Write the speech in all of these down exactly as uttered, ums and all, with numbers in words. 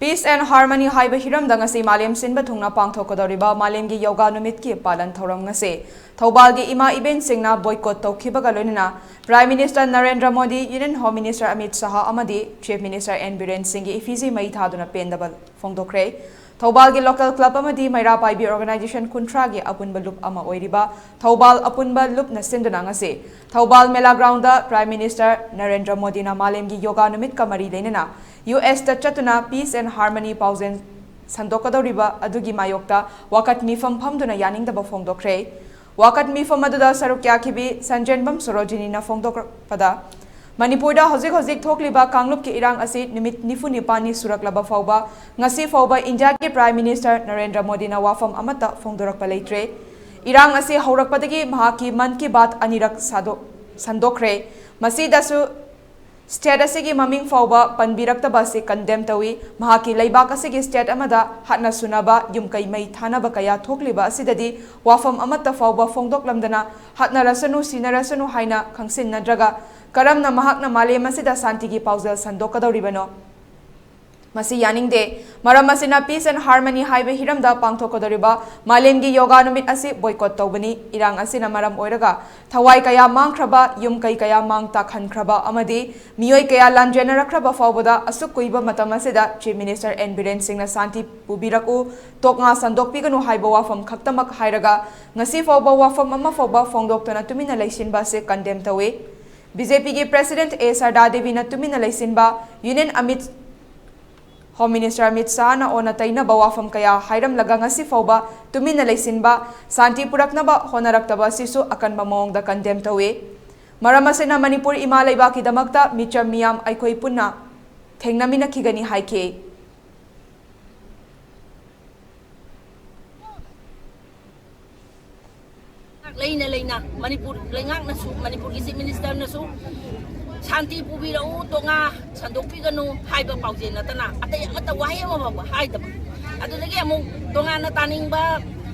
Peace and Harmony ꯍꯥꯏꯕ ꯍꯤꯔꯝꯗ ꯉꯁꯤ ꯃꯥꯂꯦꯝ ꯁꯤꯟꯕ ꯊꯨꯡꯅ ꯄꯥꯡꯊꯣꯛꯀꯗꯧꯔꯤꯕ ꯃꯥꯂꯦꯝꯒꯤ ꯌꯣꯒꯥ ꯅꯨꯃꯤꯠꯀꯤ ꯄꯥꯂꯟ ꯊꯧꯔꯝ ꯉꯁꯤ ꯊꯧꯕꯥꯜꯒꯤ ꯏꯃꯥ ꯏꯕꯦꯟꯁꯤꯡꯅ boycott ꯇꯧꯈꯤꯕꯒ ꯂꯣꯏꯅꯅ Prime Minister Narendra Modi, Union Home Minister Amit Shah ꯑꯃꯗꯤ Chief Minister ꯑꯦꯟ ꯕꯤꯔꯦꯟ ꯁꯤꯡꯒꯤ ꯏꯐꯤꯁꯤ ꯃꯩ ꯊꯥꯗꯨꯅ ꯄꯦꯟꯗꯕ ꯐꯣꯡꯗꯣꯛꯈ꯭ꯔꯦ꯫ ꯊꯧꯕꯥꯜꯒꯤ local club ꯑꯃꯗꯤ ꯃꯩꯔꯥ ꯄꯥꯏꯕꯤ organization ꯀꯨꯟꯊ꯭ꯔꯥꯒꯤ ꯑꯄꯨꯟꯕ ꯂꯨꯞ ꯑꯃ ꯑꯣꯏꯔꯤꯕ ꯊꯧꯕꯥꯜ ꯑꯄꯨꯟꯕ ꯂꯨꯞꯅ ꯁꯤꯟꯗꯨꯅ ꯉꯁꯤ ꯊꯧꯕꯥꯜ ꯃꯦꯂꯥ ground Prime Minister ꯅꯔꯦꯟꯗ꯭ꯔ ꯃꯣꯗꯤꯅ ꯃꯥꯂꯦꯝꯒꯤ ꯌꯣꯒꯥ ꯅꯨꯃꯤꯠꯀ ꯃꯔꯤ ꯂꯩꯅꯅ ꯌꯨ ꯑꯦꯁꯇ ꯆꯠꯇꯨꯅ Peace and Harmony ꯄꯥꯎꯖꯦꯜ ꯁꯟꯗꯣꯛꯀꯗꯧꯔꯤꯕ ꯑꯗꯨꯒꯤ ꯃꯥꯌꯣꯛꯇ ꯋꯥꯀꯠ ꯃꯤꯐꯝ ꯐꯝꯗꯨꯅ ꯌꯥꯅꯤꯡꯗꯕ ꯐꯣꯡꯗꯣꯛꯈ꯭ꯔꯦ꯫ ꯋꯥꯀꯠ ꯃꯤꯐꯝ ꯑꯗꯨꯗ ꯁꯔꯨꯛ ꯌꯥꯈꯤꯕꯤ ꯁꯟꯖꯦꯟꯕꯝ ꯁꯣꯔꯣꯖꯤꯅꯤꯅ ꯐꯣꯡꯗꯣꯛꯂꯛꯄꯗ, ꯃꯅꯤꯄꯨꯔꯗ ꯍꯧꯖꯤꯛ ꯍꯧꯖꯤꯛ ꯊꯣꯛꯂꯤꯕ ꯀꯥꯡꯂꯨꯞꯀꯤ ꯏꯔꯥꯡ ꯑꯁꯤ ꯅꯨꯃꯤꯠ ꯅꯤꯐꯨ ꯅꯤꯄꯥꯟꯅꯤ ꯁꯨꯔꯛꯂꯕ ꯐꯥꯎꯕ ꯉꯁꯤ ꯐꯥꯎꯕ ꯏꯟꯗꯤꯌꯥꯒꯤ Prime Minister ꯅꯔꯦꯟꯗ꯭ꯔ ꯃꯣꯗꯤꯅ ꯋꯥꯐꯝ ꯑꯃꯠꯇ ꯐꯣꯡꯗꯣꯔꯛꯄ ꯂꯩꯇ꯭ꯔꯦ꯫ ꯏꯔꯥꯡ ꯑꯁꯤ ꯍꯧꯔꯛꯄꯗꯒꯤ ꯃꯍꯥꯛꯀꯤ ꯃꯟ ꯀꯤ ꯕꯥꯠ ꯑꯅꯤꯔꯛ ꯁꯥꯗꯣꯛ-, ꯁꯟꯗꯣꯛꯈ꯭ꯔꯦ꯫ ꯃꯁꯤꯗꯁꯨ state ꯑꯁꯤꯒꯤ ꯃꯃꯤꯡ ꯐꯥꯎꯕ ꯄꯟꯕꯤꯔꯛꯇꯕ ꯑꯁꯤ condemn ꯇꯧꯏ꯫ ꯃꯍꯥꯛꯀꯤ ꯂꯩꯕꯥꯛ ꯑꯁꯤꯒꯤ state ꯑꯃꯗ ꯍꯥꯠꯅ ꯁꯨꯅꯕ, ꯌꯨꯝ ꯀꯩ ꯃꯩ ꯊꯥꯅꯕ ꯀꯌꯥ ꯊꯣꯛꯂꯤꯕ ꯑꯁꯤꯗꯗꯤ ꯋꯥꯐꯝ ꯑꯃꯠꯇ ꯐꯥꯎꯕ ꯐꯣꯡꯗꯣꯛꯂꯝꯗꯅ ꯍꯥꯠꯅꯔꯁꯅꯨ, ꯁꯤꯅꯔꯁꯅꯨ ꯍꯥꯏꯅ ꯈꯪꯁꯤꯟꯅꯗ꯭ꯔꯒ ꯀꯔꯝꯅ ꯃꯍꯥꯛꯅ ꯃꯥꯂꯦꯝ ꯑꯁꯤꯗ ꯁꯥꯟꯇꯤꯒꯤ ꯄꯥꯎꯖꯦꯜ ꯁꯟꯗꯣꯛꯀꯗꯧꯔꯤꯕꯅꯣ? ꯃꯁꯤ ꯌꯥꯅꯤꯡꯗꯦ꯫ ꯃꯔꯝ ꯑꯁꯤꯅ Peace and Harmony ꯍꯥꯏꯕ ꯍꯤꯔꯝꯗ ꯄꯥꯡꯊꯣꯛꯀꯗꯧꯔꯤꯕ ꯃꯥꯂꯦꯝꯒꯤ ꯌꯣꯒꯥ ꯅꯨꯃꯤꯠ ꯑꯁꯤ boycott ꯇꯧꯕꯅꯤ꯫ ꯏꯔꯥꯡ ꯑꯁꯤꯅ ꯃꯔꯝ ꯑꯣꯏꯔꯒ ꯊꯋꯥꯏ ꯀꯌꯥ ꯃꯥꯡꯈ꯭ꯔꯕ, ꯌꯨꯝ ꯀꯩ ꯀꯌꯥ ꯃꯥꯡ ꯇꯥꯛꯍꯟꯈ꯭ꯔꯕ ꯑꯃꯗꯤ ꯃꯤꯑꯣꯏ ꯀꯌꯥ ꯂꯥꯟꯖꯦꯟꯅꯔꯛꯈ꯭ꯔꯕ ꯐꯥꯎꯕꯗ ꯑꯁꯨꯛ ꯀꯨꯏꯕ ꯃꯇꯝ ꯑꯁꯤꯗ Chief Minister ꯑꯦꯟ ꯕꯤꯔꯦꯟ ꯁꯤꯡꯅ ꯁꯥꯟꯇꯤ ꯄꯨꯕꯤꯔꯛꯎ, ꯇꯣꯛꯉꯥ ꯁꯟꯗꯣꯛꯄꯤꯒꯅꯨ ꯍꯥꯏꯕ ꯋꯥꯐꯝ ꯈꯛꯇꯃꯛ ꯍꯥꯏꯔꯒ ꯉꯁꯤ ꯐꯥꯎꯕ ꯋꯥꯐꯝ ꯑꯃ ꯐꯥꯎꯕ ꯐꯣꯡꯗꯣꯛꯇꯅ ꯇꯨꯃꯤꯟꯅ ꯂꯩꯁꯤꯟꯕ ꯑꯁꯤ condemn ꯇꯧꯏ꯫ ꯕꯤ ꯖꯦ ꯄꯤꯒꯤ President ꯑꯦ ꯁꯔꯗꯥ ꯗꯦꯕꯤꯅ ꯇꯨꯃꯤꯟꯅ ꯂꯩꯁꯤꯟꯕ, Union Amit Home Minister Amit ꯁꯥꯍꯅ ꯑꯣꯟꯅ ꯇꯩꯅꯕ ꯋꯥꯐꯝ ꯀꯌꯥ ꯍꯥꯏꯔꯝꯂꯒ ꯉꯁꯤ ꯐꯥꯎꯕ ꯇꯨꯃꯤꯟꯅ ꯂꯩꯁꯤꯟꯕ, ꯁꯥꯟꯇꯤ ꯄꯨꯔꯛꯅꯕ ꯍꯣꯠꯅꯔꯛꯇꯕ ꯑꯁꯤꯁꯨ ꯑꯀꯟꯕ ꯃꯑꯣꯡꯗ condemn ꯇꯧꯏ꯫ ꯃꯔꯝ ꯑꯁꯤꯅ ꯃꯅꯤꯄꯨꯔ ꯏꯃꯥ ꯂꯩꯕꯥꯛꯀꯤꯗꯃꯛꯇ ꯃꯤꯆꯝ ꯃꯤꯌꯥꯝ ꯑꯩꯈꯣꯏ ꯄꯨꯟꯅ ꯊꯦꯡꯅꯃꯤꯟꯅꯈꯤꯒꯅꯤ ꯍꯥꯏꯈꯤ꯫ ꯂꯩꯅ ꯂꯩꯅ ꯃꯅꯤꯄꯨꯔ ꯂꯩꯉꯥꯛꯅꯁꯨ, ꯃꯅꯤꯄꯨꯔꯒꯤ Chief Minister ꯅꯁꯨ ꯁꯥꯟꯇꯤ ꯄꯨꯕꯤꯔꯛꯎ, ꯇꯣꯉꯥ ꯁꯟꯗꯣꯛꯄꯤꯒꯅꯨ ꯍꯥꯏꯕ ꯄꯥꯎꯖꯦꯜ ꯅꯠꯇꯅ ꯑꯇꯩ ꯑꯃꯠꯇ ꯋꯥꯍꯩ ꯑꯃ ꯐꯥꯎꯕ ꯍꯥꯏꯗꯕ꯫ ꯑꯗꯨꯗꯒꯤ ꯑꯃꯨꯛ ꯇꯣꯉꯥꯟꯅ ꯇꯥꯅꯤꯡꯕ,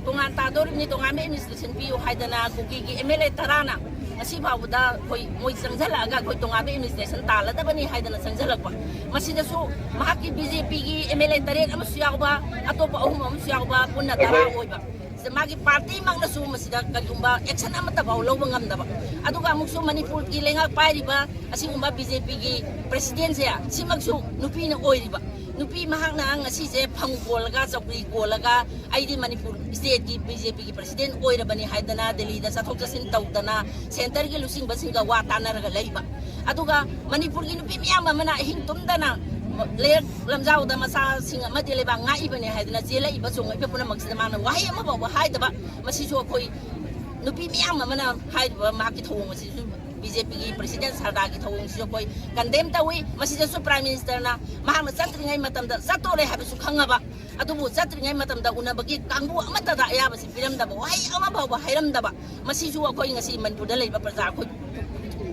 ꯇꯣꯉꯥꯟ ꯇꯥꯗꯣꯔꯤꯕꯅꯤ, ꯇꯣꯉꯥꯟꯕ administration ꯄꯤꯌꯨ ꯍꯥꯏꯗꯅ ꯀꯨꯀꯤꯒꯤ ꯑꯦꯝ ꯑꯦꯜ ꯑꯦ ꯇꯔꯥꯅ ꯉꯁꯤ ꯐꯥꯎꯕꯗ ꯑꯩꯈꯣꯏ ꯃꯣꯏ ꯆꯪꯁꯤꯜꯂꯛꯑꯒ ꯑꯩꯈꯣꯏ ꯇꯣꯉꯥꯟꯕ ꯑꯦꯗꯃꯤꯅꯤꯁꯇ꯭ꯔꯦꯁꯟ ꯇꯥꯜꯂꯗꯕꯅꯤ ꯍꯥꯏꯗꯅ ꯆꯪꯁꯤꯜꯂꯛꯄ꯫ ꯃꯁꯤꯗꯁꯨ ꯃꯍꯥꯛꯀꯤ ꯕꯤ ꯖꯦ ꯄꯤꯒꯤ ꯑꯦꯝ ꯑꯦꯜ ꯑꯦ ꯇꯔꯦꯠ ꯑꯃꯁꯨ ꯌꯥꯎꯕ, ꯑꯇꯣꯞꯄ ꯑꯍꯨꯝ ꯑꯃꯁꯨ ꯌꯥꯎꯕ, ꯄꯨꯟꯅ ꯇꯔꯥ ꯑꯣꯏꯕ꯫ ꯁꯤꯗ ꯃꯥꯒꯤ ꯄꯥꯔꯇꯤꯃꯛꯅꯁꯨ ꯃꯁꯤꯗ ꯀꯔꯤꯒꯨꯝꯕ ꯑꯦꯛꯁꯟ ꯑꯃꯠꯇ ꯐꯥꯎ ꯂꯧꯕ ꯉꯝꯗꯕ꯫ ꯑꯗꯨꯒ ꯑꯃꯨꯛꯁꯨ ꯃꯅꯤꯄꯨꯔꯒꯤ ꯂꯩꯉꯥꯛ ꯄꯥꯏꯔꯤꯕ ꯑꯁꯤꯒꯨꯝꯕ ꯕꯤ ꯖꯦ ꯄꯤꯒꯤ ꯄ꯭ꯔꯦꯁꯤꯗꯦꯟꯁꯦ ꯁꯤꯃꯛꯁꯨ ꯅꯨꯄꯤꯅ ꯑꯣꯏꯔꯤꯕ꯫ ꯅꯨꯄꯤ ꯃꯍꯥꯛꯅ ꯉꯁꯤꯁꯦ ꯐꯝ ꯀꯣꯜꯂꯒ, ꯆꯧꯀ꯭ꯔꯤ ꯀꯣꯜꯂꯒ, "ꯑꯩꯗꯤ ꯃꯅꯤꯄꯨꯔ ꯁ꯭ꯇꯦꯠꯀꯤ ꯕꯤ ꯖꯦ ꯄꯤꯒꯤ ꯄ꯭ꯔꯦꯁꯤꯗꯦꯟ ꯑꯣꯏꯔꯕꯅꯤ" ꯍꯥꯏꯗꯅ ꯗꯦꯜꯂꯤꯗ ꯆꯠꯊꯣꯛ ꯆꯠꯁꯤꯟ ꯇꯧꯗꯅ, ꯁꯦꯟꯇꯔꯒꯤ ꯂꯨꯆꯤꯡꯕꯁꯤꯡꯒ ꯋꯥ ꯇꯥꯅꯔꯒ ꯂꯩꯕ꯫ ꯑꯗꯨꯒ ꯃꯅꯤꯄꯨꯔꯒꯤ ꯅꯨꯄꯤ ꯃꯌꯥꯝ ꯑꯃꯅ ꯑꯍꯤꯡ ꯇꯨꯝꯗꯅ ꯂꯩꯔꯛ ꯂꯝꯖꯥꯎꯗ ꯃꯆꯥꯁꯤꯡ ꯑꯃꯗꯤ ꯂꯩꯕꯥꯛ ꯉꯥꯛꯏꯕꯅꯤ ꯍꯥꯏꯗꯅ ꯆꯦꯜꯂꯛꯏꯕ, ꯆꯣꯡꯉꯛꯏꯕ ꯄꯨꯝꯅꯃꯛꯁꯤꯗ ꯃꯥꯅ ꯋꯥꯍꯩ ꯑꯃ ꯐꯥꯎꯕ ꯍꯥꯏꯗꯕ꯫ ꯃꯁꯤꯁꯨ ꯑꯩꯈꯣꯏ ꯅꯨꯄꯤ ꯃꯌꯥꯝ ꯑꯃꯅ ꯍꯥꯏꯔꯤꯕ ꯃꯍꯥꯛꯀꯤ ꯊꯧꯑꯣꯡ ꯑꯁꯤꯁꯨ, ꯕꯤ ꯖꯦ ꯄꯤꯒꯤ ꯄ꯭ꯔꯦꯁꯤꯗꯦꯟ ꯁꯔꯗꯥꯔꯒꯤ ꯊꯧꯑꯣꯡꯁꯤꯁꯨ ꯑꯩꯈꯣꯏ ꯀꯟꯗꯦꯝ ꯇꯧꯏ꯫ ꯃꯁꯤꯗꯁꯨ ꯄ꯭ꯔꯥꯏꯝ ꯃꯤꯅꯤꯁꯇꯔꯅ ꯃꯍꯥꯛꯅ ꯆꯠꯇ꯭ꯔꯤꯉꯩ ꯃꯇꯝꯗ ꯆꯠꯇꯣꯔꯦ ꯍꯥꯏꯕꯁꯨ ꯈꯪꯉꯕ, ꯑꯗꯨꯕꯨ ꯆꯠꯇ꯭ꯔꯤꯉꯩ ꯃꯇꯝꯗ ꯎꯅꯕꯒꯤ ꯀꯥꯡꯕꯨ ꯑꯃꯠꯇꯗ ꯑꯌꯥꯕꯁꯤ ꯄꯤꯔꯝꯗꯕ, ꯋꯥꯍꯩ ꯑꯃ ꯐꯥꯎꯕ ꯍꯥꯏꯔꯝꯗꯕ꯫ ꯃꯁꯤꯁꯨ ꯑꯩꯈꯣꯏ ꯉꯁꯤ ꯃꯅꯤꯄꯨꯔꯗ ꯂꯩꯕ ꯄ꯭ꯔꯖꯥ ꯑꯩꯈꯣꯏ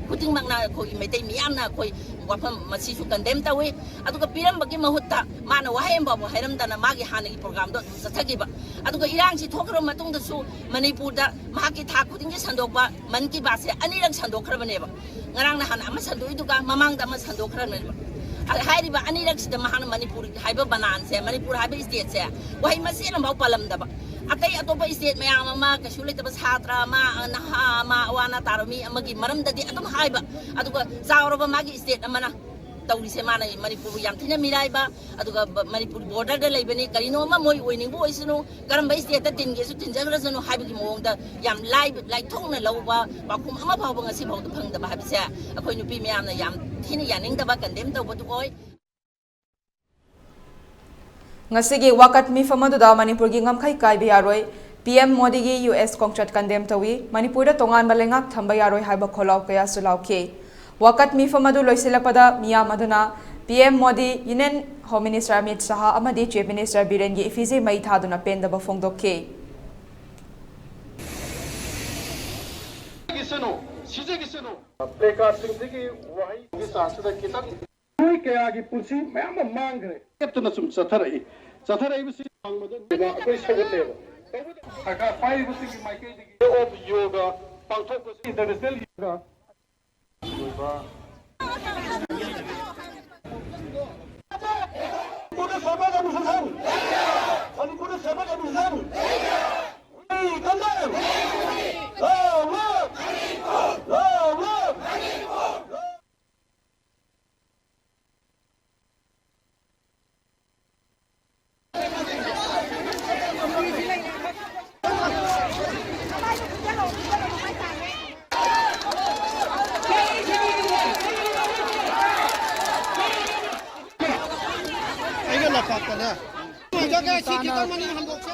ꯈꯨꯗꯤꯡꯃꯛꯅ, ꯑꯩꯈꯣꯏꯒꯤ ꯃꯩꯇꯩ ꯃꯤꯌꯥꯝꯅ ꯑꯩꯈꯣꯏ ꯋꯥꯐꯝ ꯃꯁꯤꯁꯨ ꯀꯟꯗꯦꯝ ꯇꯧꯏ꯫ ꯑꯗꯨꯒ ꯄꯤꯔꯝꯕꯒꯤ ꯃꯍꯨꯠꯇ ꯃꯥꯅ ꯋꯥꯍꯩ ꯑꯃ ꯐꯥꯎꯕ ꯍꯥꯏꯔꯝꯗꯅ ꯃꯥꯒꯤ ꯍꯥꯟꯅꯒꯤ ꯄ꯭ꯔꯣꯒ꯭ꯔꯥꯝꯗꯣ ꯑꯗꯨꯝ ꯆꯠꯊꯈꯤꯕ꯫ ꯑꯗꯨꯒ ꯏꯔꯥꯡꯁꯤ ꯊꯣꯛꯈ꯭ꯔꯕ ꯃꯇꯨꯡꯗꯁꯨ ꯃꯅꯤꯄꯨꯔꯗ ꯃꯍꯥꯛꯀꯤ ꯊꯥ ꯈꯨꯗꯤꯡꯒꯤ ꯁꯟꯗꯣꯛꯄ ꯃꯟ ꯀꯤ ꯕꯥꯠꯁꯦ ꯑꯅꯤꯔꯛ ꯁꯟꯗꯣꯛꯈ꯭ꯔꯕꯅꯦꯕ꯫ ꯉꯔꯥꯡ ꯅꯍꯥꯟ ꯑꯃ ꯁꯟꯗꯣꯛꯏꯗꯨꯒ ꯃꯃꯥꯡꯗ ꯑꯃ ꯁꯟꯗꯣꯛꯈ꯭ꯔꯕꯅꯦꯕ꯫ ꯑ, ꯍꯥꯏꯔꯤꯕ ꯑꯅꯤꯔꯛꯁꯤꯗ ꯃꯍꯥꯛꯅ ꯃꯅꯤꯄꯨꯔ ꯍꯥꯏꯕ ꯕꯅꯥꯟꯁꯦ, ꯃꯅꯤꯄꯨꯔ ꯍꯥꯏꯕ ꯁ꯭ꯇꯦꯠꯁꯦ ꯋꯥꯍꯩ ꯃꯆꯦꯠ ꯑꯃꯐꯥꯎ ꯄꯜꯂꯝꯗꯕ꯫ ꯑꯇꯩ ꯑꯇꯣꯞꯄ ꯁ꯭ꯇꯦꯠ ꯃꯌꯥꯝ ꯑꯃ, ꯀꯩꯁꯨ ꯂꯩꯇꯕ ꯁꯥꯇ꯭ꯔ ꯑꯃ, ꯅꯍꯥ ꯑꯃ, ꯑꯋꯥ ꯑꯅꯥ ꯇꯥꯔꯕ ꯃꯤ ꯑꯃꯒꯤ ꯃꯔꯝꯗꯗꯤ ꯑꯗꯨꯝ ꯍꯥꯏꯕ, ꯑꯗꯨꯒ ꯆꯥꯎꯔꯕ ꯃꯥꯒꯤ ꯁ꯭ꯇꯦꯠ ꯑꯃꯅ ꯇꯧꯔꯤꯁꯦ, ꯃꯥꯅ ꯃꯅꯤꯄꯨꯔꯕꯨ ꯌꯥꯝ ꯊꯤꯅ ꯃꯤꯔꯥꯏꯕ, ꯑꯗꯨꯒ ꯕ-, ꯃꯅꯤꯄꯨꯔ ꯕꯣꯔꯗꯔꯗ ꯂꯩꯕꯅꯤ, ꯀꯔꯤꯅꯣ ꯑꯃ ꯃꯣꯏ ꯑꯣꯏꯅꯤꯡꯕ ꯑꯣꯏꯁꯅꯨ, ꯀꯔꯝꯕ ꯁ꯭ꯇꯦꯠꯇ ꯇꯤꯟꯒꯦꯁꯨ ꯇꯤꯟꯖꯈ꯭ꯔꯁꯅꯨ ꯍꯥꯏꯕꯒꯤ ꯃꯑꯣꯡꯗ ꯌꯥꯝ ꯂꯥꯏꯕ, ꯂꯥꯏꯊꯣꯛꯅ ꯂꯧꯕ ꯄꯥꯎꯈꯨꯝ ꯑꯃ ꯐꯥꯎꯕ ꯉꯁꯤ ꯐꯥꯎꯗ ꯐꯪꯗꯕ ꯍꯥꯏꯕꯁꯦ ꯑꯩꯈꯣꯏ ꯅꯨꯄꯤ ꯃꯌꯥꯝꯅ ꯌꯥꯝ ꯊꯤꯅ ꯌꯥꯅꯤꯡꯗꯕ, ꯀꯟꯗꯦꯝ ꯇꯧꯕꯗꯨ ꯑꯣꯏ꯫ ꯉꯁꯤꯒꯤ ꯋꯥꯀꯠ ꯃꯤꯐꯝ ꯑꯗꯨꯗ ꯃꯅꯤꯄꯨꯔꯒꯤ ꯉꯝꯈꯩ ꯀꯥꯏꯕ ꯌꯥꯔꯣꯏ, ꯄꯤ ꯑꯦꯝ ꯃꯣꯗꯤꯒꯤ ꯌꯨ ꯑꯦꯁ ꯈꯣꯡꯆꯠ ꯀꯟꯗꯦꯝ ꯇꯧꯏ, ꯃꯅꯤꯄꯨꯔꯗ ꯇꯣꯉꯥꯟꯕ ꯂꯩꯉꯥꯛ ꯊꯝꯕ ꯌꯥꯔꯣꯏ ꯍꯥꯏꯕ ꯈꯣꯜꯂꯥꯎ ꯀꯌꯥꯁꯨ ꯂꯥꯎꯈꯤ꯫ ꯋꯥꯀꯠ ꯃꯤꯐꯝ ꯑꯗꯨ ꯂꯣꯏꯁꯤꯜꯂꯛꯄꯗ ꯃꯤꯌꯥꯝ ꯑꯗꯨꯅ P M Modi, union home minister Amit Shah ꯑꯃꯗꯤ ꯆꯤꯐ ꯃꯤꯅꯤꯁꯇꯔ ꯕꯤꯔꯦꯟꯒꯤ ꯏꯐꯤꯖꯦ ꯃꯩ ꯊꯥꯗꯨꯅ ꯄꯦꯟꯗꯕ ꯐꯣꯡꯗꯣꯛꯈꯤ꯫ ꯁꯤꯖꯒꯤꯁꯅꯨ, ꯁꯤꯖꯒꯤꯁꯅꯨ꯫ ꯄ꯭ꯂꯦꯀꯥꯔꯗꯁꯤꯡꯁꯤꯒꯤ ꯋꯥꯍꯩꯒꯤ ꯆꯥꯡꯁꯤꯗ ꯈꯤꯇꯪ ꯃꯤꯑꯣꯏ ꯀꯌꯥꯒꯤ ꯄꯨꯟꯁꯤ ꯃꯌꯥꯝ ꯑꯃ ꯃꯥꯡꯈ꯭ꯔꯦ꯫ ꯂꯦꯞꯇꯅ ꯁꯨꯝ ꯆꯠꯊꯔꯛꯏ꯫ ꯆꯠꯊꯔꯛꯏꯕꯁꯤ ꯑꯩꯈꯣꯏ ꯁꯧꯒꯠꯂꯦꯕ꯫ ꯁꯔꯀꯥꯔ ꯄꯥꯏꯔꯤꯕꯁꯤꯡꯒꯤ ꯃꯥꯏꯀꯩꯗꯒꯤ of yoga ꯄꯥꯡꯊꯣꯛꯄꯁꯤ ꯏꯟꯇꯔꯅꯦꯁꯅꯦꯜ ꯌꯦꯡꯉꯒ ꯃꯅꯤꯄꯨꯔꯗ ꯁꯦꯕꯥ ꯑꯦꯗꯃꯤꯅꯤꯁꯇ꯭ꯔꯦꯁꯟ! ꯃꯅꯤꯄꯨꯔꯗ ꯁꯦꯕꯥ administration! We condemn! Long live! Long live! ꯑꯩꯅ ꯂꯝꯄꯥꯛꯇꯅꯦ꯫ ꯁꯤꯒꯤ ꯈꯤꯇꯪ ꯃꯅꯤꯡ ꯍꯟꯗꯣꯛꯁꯦ꯫